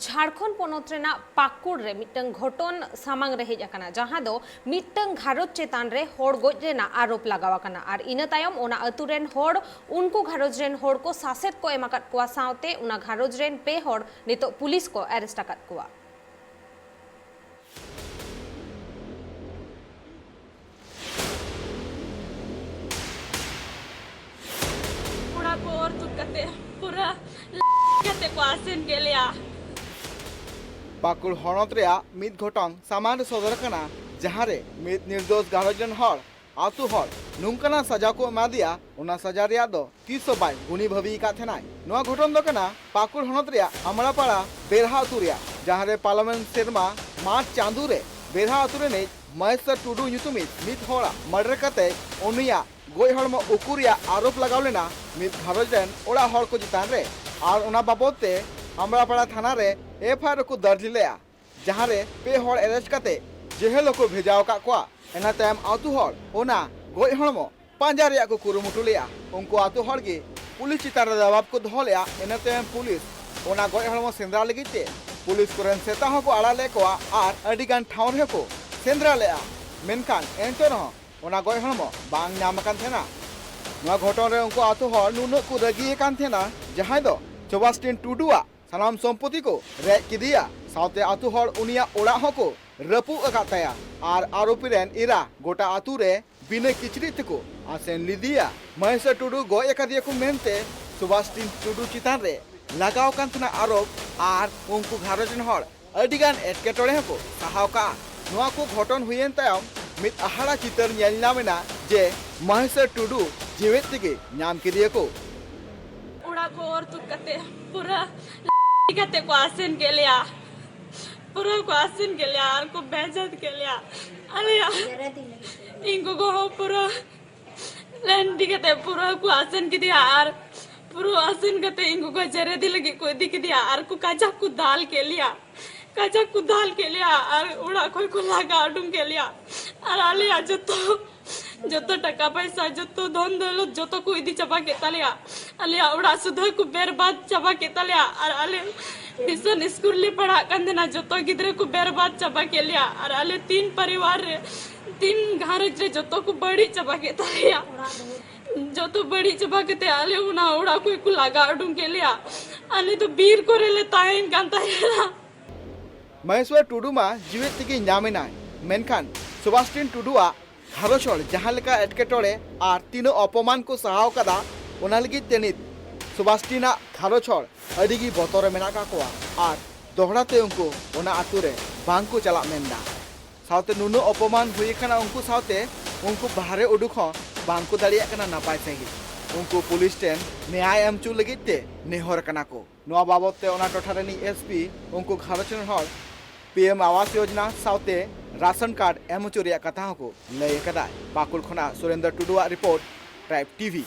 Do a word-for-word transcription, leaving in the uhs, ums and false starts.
ᱡᱷᱟᱲᱠᱷᱚᱸᱰ ᱯᱚᱱᱚᱛ ᱨᱮᱱᱟᱜ ᱯᱟᱹᱠᱩᱲ ᱨᱮ ᱢᱤᱫᱴᱟᱝ ᱜᱷᱚᱴᱚᱱ ᱥᱟᱢᱟᱝ ᱨᱮ ᱦᱮᱡ ᱟᱠᱟᱱᱟ, ᱡᱟᱦᱟᱸ ᱫᱚ ᱢᱤᱫᱴᱟᱝ ᱜᱷᱟᱨᱚᱸᱡᱽ ᱪᱮᱛᱟᱱ ᱨᱮ ᱦᱚᱲ ᱜᱚᱡ ᱨᱮᱱᱟᱜ ᱟᱨᱳᱯ ᱞᱟᱜᱟᱣ ᱟᱠᱟᱱᱟ᱾ ᱟᱨ ᱤᱱᱟᱹ ᱛᱟᱭᱚᱢ ᱚᱱᱟ ᱟᱹᱛᱩ ᱨᱮᱱ ᱦᱚᱲ, ᱩᱱᱠᱩ ᱜᱷᱟᱨᱚᱸᱡᱽ ᱨᱮᱱ ᱦᱚᱲ ᱠᱚ ᱥᱟᱥᱮᱛ ᱠᱚ ᱮᱢ ᱟᱠᱟᱫ ᱠᱚᱣᱟ, ᱥᱟᱶᱛᱮ ᱚᱱᱟ ᱜᱷᱟᱨᱚᱸᱡᱽ ᱨᱮᱱ ᱯᱮ ᱦᱚᱲ ᱱᱤᱛᱚᱜ ᱯᱩᱞᱤᱥ ᱠᱚ ᱟᱨᱮᱥᱴ ᱟᱠᱟᱫ ᱠᱚᱣᱟ᱾ ᱚᱲᱟᱜ ᱠᱚ ᱚᱨ ᱛᱩᱫ ᱠᱟᱛᱮ ᱯᱩᱨᱟᱹ ᱠᱟᱛᱮ ᱠᱚ ᱟᱥᱮᱱ ᱠᱮᱫ ᱞᱮᱭᱟ᱾ ᱯᱟᱹᱠᱩᱲ ᱦᱚᱱᱚᱛ ᱨᱮᱭᱟᱜ ᱢᱤᱫ ᱜᱷᱚᱴᱚᱱ ᱥᱟᱢᱟᱝ ᱨᱮ ᱥᱚᱫᱚᱨ ᱟᱠᱟᱱᱟ, ᱡᱟᱦᱟᱸ ᱨᱮ ᱢᱤᱫ ᱱᱤᱨᱫᱳᱥ ᱜᱷᱟᱨᱚᱸᱡᱽ ᱨᱮᱱ ᱦᱚᱲ, ᱟᱹᱛᱩ ᱦᱚᱲ, ᱱᱚᱝᱠᱟᱱᱟᱜ ᱥᱟᱡᱟ ᱠᱚ ᱮᱢᱟ ᱫᱮᱭᱟ, ᱚᱱᱟ ᱥᱟᱡᱟ ᱨᱮᱭᱟᱜ ᱫᱚ ᱛᱤᱥ ᱦᱚᱸ ᱵᱟᱭ ᱜᱩᱱᱤ ᱵᱷᱟᱹᱵᱤ ᱟᱠᱟᱫ ᱛᱟᱦᱮᱱᱟᱭ᱾ ᱱᱚᱣᱟ ᱜᱷᱚᱴᱚᱱ ᱫᱚ ᱠᱟᱱᱟ ᱯᱟᱹᱠᱩᱲ ᱦᱚᱱᱚᱛ ᱨᱮᱭᱟᱜ ᱟᱢᱲᱟᱯᱟᱲᱟ ᱵᱮᱨᱦᱟ ᱟᱹᱛᱩ ᱨᱮᱭᱟᱜ, ᱡᱟᱦᱟᱸ ᱨᱮ ᱯᱟᱨᱚᱢᱮᱱ ᱥᱮᱨᱢᱟ ᱢᱟᱨᱪ ᱪᱟᱸᱫᱳ ᱨᱮ ᱵᱮᱨᱦᱟ ᱟᱹᱛᱩ ᱨᱤᱱᱤᱡ ᱢᱚᱦᱮᱥ ᱴᱩᱰᱩ ᱧᱩᱛᱩᱢᱤᱡ ᱢᱤᱫ ᱦᱚᱲᱟᱜ ᱢᱟᱨᱰᱟᱨ ᱠᱟᱛᱮ ᱩᱱᱤᱭᱟᱜ ᱜᱚᱡ ᱦᱚᱲᱢᱚ ᱩᱠᱩ ᱨᱮᱭᱟᱜ ᱟᱨᱳᱯ ᱞᱟᱜᱟᱣ ᱞᱮᱱᱟ ᱢᱤᱫ ᱜᱷᱟᱨᱚᱸᱡᱽ ᱨᱮᱱ ᱚᱲᱟᱜ ᱦᱚᱲ ᱠᱚ ᱪᱮᱛᱟᱱ ᱨᱮ᱾ ᱟᱨ ᱚᱱᱟ ᱵᱟᱵᱚᱫ ᱛᱮ ᱟᱢᱲᱟᱯᱟᱲᱟ ᱛᱷᱟᱱᱟ ᱨᱮ ᱮᱯᱷ ᱟᱭ ᱟᱨ ᱠᱚ ᱫᱟᱨᱡᱽ ᱞᱮᱫᱼᱟ, ᱡᱟᱦᱟᱸ ᱨᱮ ᱯᱮ ᱦᱚᱲ ᱟᱨᱮᱥᱴ ᱠᱟᱛᱮ ᱡᱮᱦᱮᱞ ᱦᱚᱸᱠᱚ ᱵᱷᱮᱡᱟ ᱟᱠᱟᱫ ᱠᱚᱣᱟ᱾ ᱤᱱᱟᱹ ᱛᱟᱭᱚᱢ ᱟᱹᱛᱩ ᱦᱚᱲ ᱚᱱᱟ ᱜᱚᱡ ᱦᱚᱲᱢᱚ ᱯᱟᱸᱡᱟ ᱨᱮᱭᱟᱜ ᱠᱚ ᱠᱩᱨᱩᱢᱩᱴᱩ ᱞᱮᱫᱼᱟ᱾ ᱩᱱᱠᱩ ᱟᱹᱛᱩ ᱦᱚᱲ ᱜᱮ ᱯᱩᱞᱤᱥ ᱪᱮᱛᱟᱱ ᱨᱮ ᱫᱟᱵᱟᱵ ᱠᱚ ᱫᱚᱦᱚ ᱞᱮᱫᱼᱟ᱾ ᱤᱱᱟᱹ ᱛᱟᱭᱚᱢ ᱯᱩᱞᱤᱥ ᱚᱱᱟ ᱜᱚᱡ ᱦᱚᱲᱢᱚ ᱥᱮᱸᱫᱽᱨᱟ ᱞᱟᱹᱜᱤᱫ ᱛᱮ ᱯᱩᱞᱤᱥ ᱠᱚᱨᱮᱱ ᱥᱮᱛᱟ ᱦᱚᱸᱠᱚ ᱟᱲᱟᱜ ᱞᱮᱫ ᱠᱚᱣᱟ ᱟᱨ ᱟᱹᱰᱤ ᱜᱟᱱ ᱴᱷᱟᱶ ᱨᱮᱦᱚᱸ ᱠᱚ ᱥᱮᱸᱫᱽᱨᱟ ᱞᱮᱫᱼᱟ, ᱢᱮᱱᱠᱷᱟᱱ ᱮᱱᱛᱮ ᱨᱮᱦᱚᱸ ᱚᱱᱟ ᱜᱚᱡ ᱦᱚᱲᱢᱚ ᱵᱟᱝ ᱧᱟᱢ ᱟᱠᱟᱱ ᱛᱟᱦᱮᱱᱟ᱾ ᱱᱚᱣᱟ ᱜᱷᱚᱴᱚᱱ ᱨᱮ ᱩᱱᱠᱩ ᱟᱹᱛᱩ ᱦᱚᱲ ᱱᱩᱱᱟᱹᱜ ᱠᱚ ᱨᱟᱹᱜᱤ ᱟᱠᱟᱱ ᱛᱟᱦᱮᱱᱟ, ᱡᱟᱦᱟᱸᱭ ᱫᱚ ᱥᱮᱵᱟᱥᱴᱤᱱ ᱴᱩᱰᱩᱣᱟᱜ ᱥᱟᱱᱟᱢ ᱥᱚᱢᱯᱚᱛᱤ ᱠᱚ ᱨᱮᱡ ᱠᱮᱫᱮᱭᱟ, ᱥᱟᱶᱛᱮ ᱟᱹᱛᱩ ᱦᱚᱲ ᱩᱱᱤᱭᱟᱜ ᱚᱲᱟᱜ ᱦᱚᱸᱠᱚ ᱨᱟᱹᱯᱩᱫ ᱟᱠᱟᱫ ᱛᱟᱭᱟ ᱟᱨ ᱟᱨᱳᱯᱤ ᱨᱮᱱ ᱮᱨᱟ ᱜᱚᱴᱟ ᱟᱹᱛᱩ ᱨᱮ ᱵᱤᱱᱟᱹ ᱠᱤᱪᱨᱤᱡ ᱛᱮᱠᱚ ᱟᱥᱮᱱ ᱞᱮᱫᱮᱭᱟ᱾ ᱢᱚᱦᱮᱥ ᱴᱩᱰᱩ ᱜᱚᱡ ᱟᱠᱟᱫᱮᱭᱟ ᱠᱚ ᱢᱮᱱᱛᱮ ᱥᱩᱵᱷᱟᱥ ᱪᱤᱱ ᱴᱩᱰᱩ ᱪᱮᱛᱟᱱ ᱨᱮ ᱞᱟᱜᱟᱣ ᱟᱠᱟᱱ ᱛᱟᱦᱮᱱᱟ ᱟᱨᱳᱯ ᱟᱨ ᱩᱱᱠᱩ ᱜᱷᱟᱨᱚᱸᱡᱽ ᱨᱮᱱ ᱦᱚᱲ ᱟᱹᱰᱤ ᱜᱟᱱ ᱮᱴᱠᱮᱴᱚᱬᱮ ᱦᱚᱸᱠᱚ ᱥᱟᱦᱟᱣ ᱠᱟᱜᱼᱟ᱾ ᱱᱚᱣᱟ ᱠᱚ ᱜᱷᱚᱴᱚᱱ ᱦᱩᱭᱮᱱ ᱛᱟᱭᱚᱢ ᱢᱤᱫ ᱟᱦᱟᱲᱟ ᱪᱤᱛᱟᱹᱨ ᱧᱮᱞ ᱧᱟᱢ ᱮᱱᱟ ᱡᱮ ᱢᱚᱦᱮᱥ ᱴᱩᱰᱩ ᱡᱤᱣᱮᱫ ᱛᱮᱜᱮ ᱧᱟᱢ ᱠᱮᱫᱮᱭᱟ ᱠᱚ᱾ ᱚᱲᱟᱜ ᱠᱚ ᱚᱨ ᱛᱩᱫ ᱠᱟᱛᱮ ᱯᱩᱨᱟᱹ ᱠᱟᱛᱮ ᱠᱚ ᱟᱥᱮᱱ ᱠᱮᱫ ᱞᱮᱭᱟ, ᱯᱩᱨᱟᱹ ᱠᱚ ᱟᱥᱮᱱ ᱠᱮᱫ ᱞᱮᱭᱟ ᱟᱨ ᱠᱚ ᱵᱮᱡᱟᱨ ᱠᱮᱫ ᱞᱮᱭᱟ᱾ ᱟᱞᱮᱭᱟᱜ ᱤᱧ ᱜᱚᱜᱚ ᱦᱚᱸ ᱯᱩᱨᱟᱹ ᱞᱮᱱᱰᱤ ᱠᱟᱛᱮ ᱯᱩᱨᱟᱹ ᱠᱚ ᱟᱥᱮᱱ ᱠᱮᱫᱮᱭᱟ ᱟᱨ ᱯᱩᱨᱟᱹ ᱟᱥᱮᱱ ᱠᱟᱛᱮ ᱤᱧ ᱜᱚᱜᱚ ᱡᱮᱨᱮᱫᱤ ᱞᱟᱹᱜᱤᱫ ᱠᱚ ᱤᱫᱤ ᱠᱮᱫᱮᱭᱟ ᱟᱨ ᱠᱚ ᱠᱟᱡᱟᱠ ᱠᱚ ᱫᱟᱞ ᱠᱮᱫ ᱞᱮᱭᱟ᱾ ᱠᱟᱡᱟᱠ ᱠᱚ ᱫᱟᱞ ᱠᱮᱫ ᱞᱮᱭᱟ ᱟᱨ ᱚᱲᱟᱜ ᱠᱷᱚᱱ ᱠᱚ ᱞᱟᱜᱟ ᱩᱰᱩᱝ ᱠᱮᱫ ᱞᱮᱭᱟ᱾ ᱟᱨ ᱟᱞᱮᱭᱟᱜ ᱡᱚᱛᱚ, ᱡᱚᱛᱚ ᱴᱟᱠᱟ ᱯᱚᱭᱥᱟ, ᱡᱚᱛᱚ ᱫᱷᱚᱱ ᱫᱚᱞᱚᱛ, ᱡᱚᱛᱚ ᱠᱚ ᱤᱫᱤ ᱪᱟᱵᱟ ᱠᱮᱫ ᱛᱟᱞᱮᱭᱟ᱾ ᱟᱞᱮᱭᱟᱜ ᱚᱲᱟᱜ ᱥᱩᱫᱷᱟᱹ ᱠᱚ ᱵᱮᱨᱵᱟᱫ ᱪᱟᱵᱟ ᱠᱮᱫ ᱛᱟᱞᱮᱭᱟ᱾ ᱟᱨ ᱟᱞᱮ ᱢᱤᱥᱚᱱ ᱥᱠᱩᱞ ᱞᱮ ᱯᱟᱲᱦᱟᱜ ᱠᱟᱱ ᱛᱟᱦᱮᱱᱟ, ᱡᱚᱛᱚ ᱜᱤᱫᱽᱨᱟᱹ ᱠᱚ ᱵᱮᱨᱵᱟᱫ ᱪᱟᱵᱟ ᱠᱮᱫ ᱞᱮᱭᱟ᱾ ᱟᱨ ᱟᱞᱮ ᱛᱤᱱ ᱯᱚᱨᱤᱵᱟᱨ ᱨᱮ, ᱛᱤᱱ ᱜᱷᱟᱨᱚᱸᱡᱽ ᱨᱮ ᱡᱚᱛᱚ ᱠᱚ ᱵᱟᱹᱲᱤᱡ ᱪᱟᱵᱟ ᱠᱮᱫ ᱛᱟᱞᱮᱭᱟ᱾ ᱡᱚᱛᱚ ᱵᱟᱹᱲᱤᱡ ᱪᱟᱵᱟ ᱠᱟᱛᱮ ᱟᱞᱮ ᱚᱱᱟ ᱚᱲᱟᱜ ᱠᱷᱚᱱ ᱠᱚ ᱞᱟᱜᱟ ᱩᱰᱩᱝ ᱠᱮᱫ ᱞᱮᱭᱟ᱾ ᱟᱞᱮ ᱫᱚ ᱵᱤᱨ ᱠᱚᱨᱮ ᱞᱮ ᱛᱟᱦᱮᱱ ᱠᱟᱱ ᱛᱟᱦᱮᱱᱟ᱾ ᱢᱚᱦᱮᱥᱣᱚᱨ ᱴᱩᱰᱩ ᱢᱟ ᱡᱤᱣᱮᱫ ᱛᱮᱜᱮ ᱧᱟᱢ ᱮᱱᱟᱭ, ᱢᱮᱱᱠᱷᱟᱱ ᱥᱩᱵᱷᱟᱥᱴᱤᱱ ᱴᱩᱰᱩᱣᱟᱜ ᱜᱷᱟᱨᱚᱸᱡᱽ ᱦᱚᱲ ᱡᱟᱦᱟᱸ ᱞᱮᱠᱟ ᱮᱴᱠᱮᱴᱚᱬᱮ ᱟᱨ ᱛᱤᱱᱟᱹᱜ ᱚᱯᱚᱢᱟᱱ ᱠᱚ ᱥᱟᱦᱟᱣ ᱠᱟᱫᱟ, ᱚᱱᱟ ᱞᱟᱹᱜᱤᱫ ᱛᱮ ᱱᱤᱛ ᱥᱩᱵᱷᱟᱥᱴᱤᱱᱟᱜ ᱜᱷᱟᱨᱚᱸᱡᱽ ᱦᱚᱲ ᱟᱹᱰᱤ ᱜᱮ ᱵᱚᱛᱚᱨ ᱨᱮ ᱢᱮᱱᱟᱜ ᱟᱠᱟᱫ ᱠᱚᱣᱟ ᱟᱨ ᱫᱚᱦᱲᱟ ᱛᱮ ᱩᱱᱠᱩ ᱚᱱᱟ ᱟᱛᱳ ᱨᱮ ᱵᱟᱝ ᱠᱚ ᱪᱟᱞᱟᱜ ᱢᱮᱱᱫᱟ᱾ ᱥᱟᱶᱛᱮ ᱱᱩᱱᱟᱹᱜ ᱚᱯᱚᱢᱟᱱ ᱦᱩᱭ ᱟᱠᱟᱱᱟ ᱩᱱᱠᱩ ᱥᱟᱶᱛᱮ, ᱩᱱᱠᱩ ᱵᱟᱦᱨᱮ ᱩᱰᱩᱠ ᱦᱚᱸ ᱵᱟᱝ ᱠᱚ ᱫᱟᱲᱮᱭᱟᱜ ᱠᱟᱱᱟ ᱱᱟᱯᱟᱭ ᱥᱟᱺᱦᱤᱡ᱾ ᱩᱱᱠᱩ ᱯᱩᱞᱤᱥ ᱴᱷᱮᱱ ᱱᱮᱭᱟᱭ ᱮᱢ ᱦᱚᱪᱚ ᱞᱟᱹᱜᱤᱫ ᱛᱮ ᱱᱮᱦᱚᱨ ᱠᱟᱱᱟ ᱠᱚ᱾ ᱱᱚᱣᱟ ᱵᱟᱵᱚᱛ ᱛᱮ ᱚᱱᱟ ᱴᱚᱴᱷᱟ ᱨᱤᱱᱤᱡ ᱮᱥ ᱯᱤ ᱩᱱᱠᱩ ᱜᱷᱟᱨᱚᱸᱡᱽ ᱨᱮᱱ ᱦᱚᱲ ᱯᱤ ᱮᱢ ᱟᱣᱟᱥ ᱭᱳᱡᱽᱱᱟ ᱥᱟᱶᱛᱮ ᱨᱟᱥᱚᱱ ᱠᱟᱨᱰ ᱮᱢ ᱦᱚᱪᱚ ᱨᱮᱭᱟᱜ ᱠᱟᱛᱷᱟ ᱦᱚᱸᱠᱚ ᱞᱟᱹᱭ ᱟᱠᱟᱫᱟ᱾ ᱯᱟᱹᱠᱩᱲ ᱠᱷᱚᱱᱟᱜ ᱥᱩᱨᱮᱱᱫᱨᱚ ᱴᱩᱰᱩᱣᱟᱜ ᱨᱤᱯᱳᱨᱴ, ᱴᱨᱟᱭᱤᱵᱽ ᱴᱤᱵᱷᱤ᱾